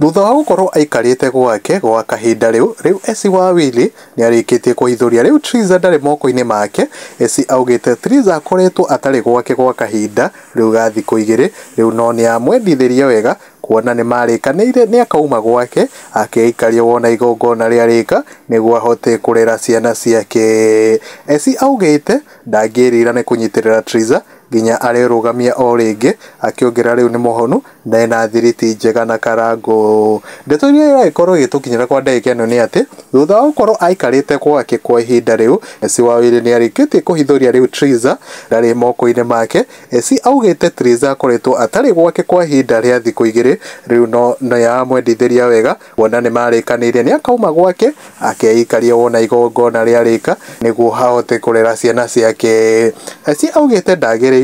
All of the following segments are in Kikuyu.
Thutha wa gũkorwo aikarĩte gwake gwa kahinda rĩu Essy Wawili nĩarĩkĩtie kũhithũria rĩu Triza ndarĩ moko-inĩ make. Essy augĩte Triza akoretwo atarĩ gwake gwa kahinda rĩu ga thikũ igĩrĩ rĩu no nĩamwendithirie wega kuona nĩmarĩkanĩire nĩakauma gwake akĩikaria wona igongona rĩarĩka nĩguo ahote kũrera ciana ciake. Essy augĩte ndangĩrira nĩ kũnyitĩrĩra Triza nginya arerũgamia o rĩngĩ, akĩongerera rĩu nĩ mũhonu na ena thiriti njega na Karangũ. Ndeto iria iragĩkorwo igĩtũkinyĩra kwa ndagĩka ĩno nĩ atĩ thutha wa gũkorwo aikarĩte gwake kwa ihinda rĩu, Essy Wawili nĩarĩkĩtie kũhithũria rĩu Triza ndarĩ moko-inĩ make. Essy augĩte Triza akoretwo atarĩ gwake kwa ihinda rĩa thikũ igĩrĩ rĩu no nĩamwendithĩria wega kuona nĩmarĩkanĩire nĩakauma gwake akĩikaria wona igongona rĩarĩka nĩguo ahote kũrera ciana ciake. Essy augĩte ndagĩrĩire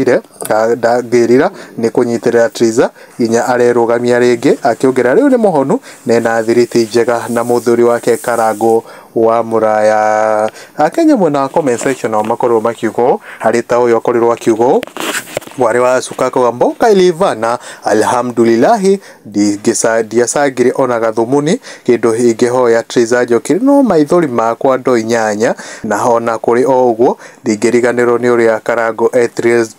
ndangĩrira nĩ kũnyitĩrĩra Triza nginya arerũgamia rĩngĩ, akĩongerera rĩu nĩ mũhonu na ena thiriti njega na mũthuri wake Karangũ wa Mũraya. Akenya mwena wa comment section nao makorwo makiuga ũũ, harĩ ta ũyũ akorirwo akiuga ũũ mwarĩ wa Suka akauga mboka ilivana alhamdulillahi ndiacangire ona gathumuni kĩndũ ingĩhoya Triza Njũkĩ no maithori makwa ndoinyanya na ona kũrĩ o ũguo ndingĩriganĩrwo nĩ ũrĩa Karangũ e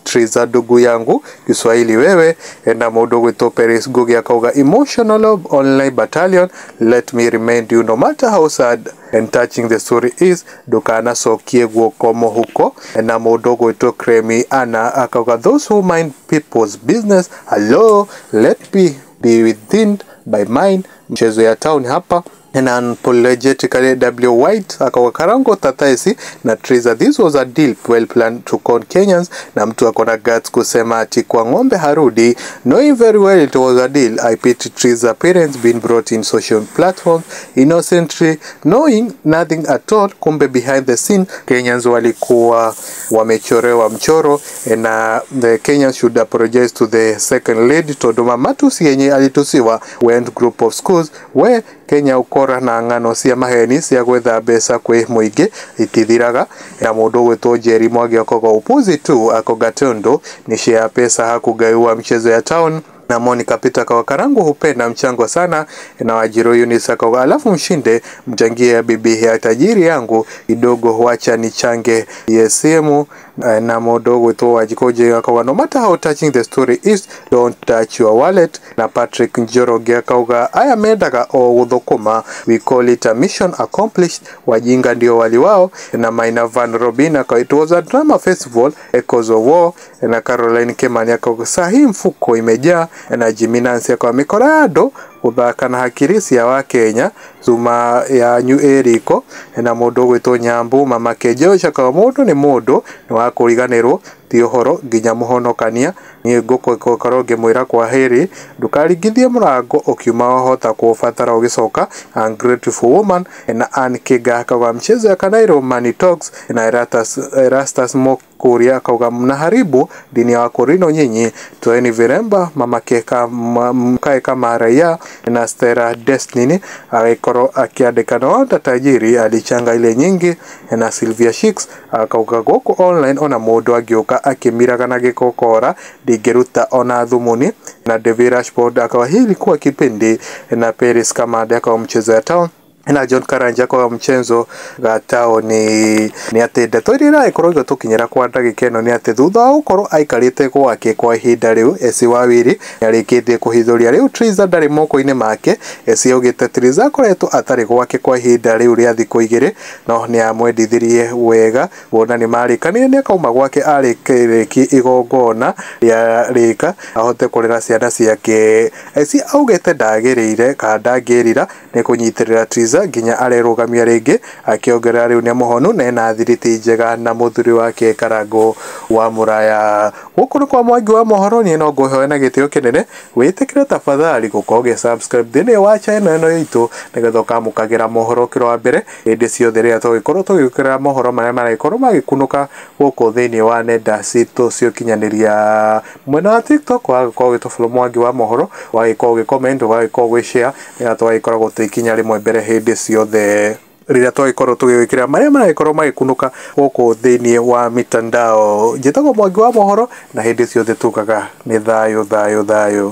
Triza ndugu yangu Kiswahili wewe. Na mũndũ ũgwĩtwo Peris Ngugi akauga emotional online battalion let me remind you no matter how sad and touching the story is ndũkanacokie guoko mũhuko. Na mũndũ ũgwĩtwo Kremi Anna akauga those who mind people's business hello let me be within by mine mchezo ya town hapa. Na unapologetically W White akauga Karango tata Essy na Triza this was a deal well planned to con Kenyans, na mtu akona guts kusema ati kwa ng'ombe harudi knowing very well it was a deal. I pity Triza parents being brought in social platforms innocently knowing nothing at all, kumbe behind the scene Kenyans walikuwa wamechorewa mchoro. Na the Kenyans should apologize to the second lady Tondũ matusi yenye alitusiwa went group of schools where Kenya ukora na ng'ano cia maheni cia gwetha mbeca kwĩ mũingĩ itithiraga. Na mũndũ ũgwĩtwo Jerry Mwangi akoga upuzi tu akoga tondo ni share pesa hakugaiwa mchezo ya town. Na Monica Peter kwa Karangu hupenda mchango sana. Na Wajiro Eunice akauga alafu mshinde mchangie bibi ya tajiri yangu kidogo huacha nichange yesimu. Na mũndũ ũgwĩtwo Wajikoje akauga no matter how touching the story is don't touch your wallet. Na Patrick Njoroge akauga aya mendaga o gũthũkũma we call it a mission accomplished, wajinga ndio wali wao. Na Maina Van Robin akauga it was a drama festival echoes of war. Na Caroline Kimani akauga sahi mfuko imejaa. Na Jimmy Nancy akauga mikorado gũthaka na hakiri cia wa Kenya cuma yanyu ĩriko. Na mũndũ ũgwĩtwo Nyambu mama Kejosh akauga mũndũ nĩ mũndũ nĩ wa kũriganĩrwo ti ũhoro nginya mũhonokania niĩ ngũkorwo ngĩmwĩra kwa heri ndũkaringithie mũrango ũkiuma wahota kũũbatara ũgĩcoka. Ungrateful woman. Na Ann Kiga akauga mchezo ya Kanairo money talks. Na Erastus Mokuria akauga mnaharibu dini ya Wakorino nyinyi toeni viremba mama keka mkae kama raia. Na Stella Destiny agĩkorwo akĩandĩka no wonder tajiri alichanga ile nyingi. Na Sylvia Shicks akauga gũkũ online ona mũndũ angĩũka akĩmiraga na gĩkokora ndingĩruta ona thumuni. Na David Rashford akawa hii ilikuwa kipindi. Na Paris Kamande akawa mchezo ya town. Na John Karanja kwa mchezo ga taoni nĩ atĩ ndeto iria iragĩkorwo igĩtũkinyĩra kwa ndagĩka ĩno nĩ atĩ thutha wa gũkorwo aikarĩte gwake kwa ihinda rĩu Essy Wawili nĩarĩkĩtie kũhithũria rĩu Triza ndarĩ moko-inĩ make. Essy augĩte Triza akoretwo atarĩ gwake kwa ihinda rĩu rĩa thikũ igĩrĩ no nĩamwendithirie wega kuona nĩmarĩkanire nĩakauma gwake arĩkĩrĩkie igongona rĩarĩka ahote kũrera ciana ciake. Essy augĩte ndagĩrĩire kana ndangĩrira nĩ kũnyitĩrĩra Triza nginya arerũgamia rĩngĩ, akĩongerera rĩu nĩ mũhonu na ena thiriti njega na mũthuri wake Karangũ wa Mũraya. Gũkũ nĩ kwa Mwangi wa mohoro, niĩ no ngũhoe na gĩtĩo kĩnene wĩtĩkĩre tafadhali gũkorwo ũgĩ subscribe thĩinĩ wa channel ĩno itũ nĩgetha ũkamũkagĩra mohoro kĩro wa mbere hĩndĩ ciothe rĩrĩa tũgĩkorwo tũgĩũkĩrĩra mohoro marĩa maragĩkorwo magĩkunũka gũkũ thĩinĩ wa nenda citũ cia ũkinyanĩria. Mwena wa TikTok wagĩkorwo ũgĩtũ follow Mwangi wa mohoro, wagĩkorwo ũgĩ comment, ũgagĩkorwo ũgĩ share nĩgetha tũgagĩkoragwo twĩ ikinya rĩmwe mbere hĩndĩ ciothe rĩrĩa twagĩkorwo tũgĩgwĩkĩra marĩa maragĩkorwo magĩkunũka gũkũ thĩinĩ wa mitandao. Njĩtagwo Mwangi wa mohoro na hĩndĩ ciothe tugaga nĩ thayũ thayũ thayũ.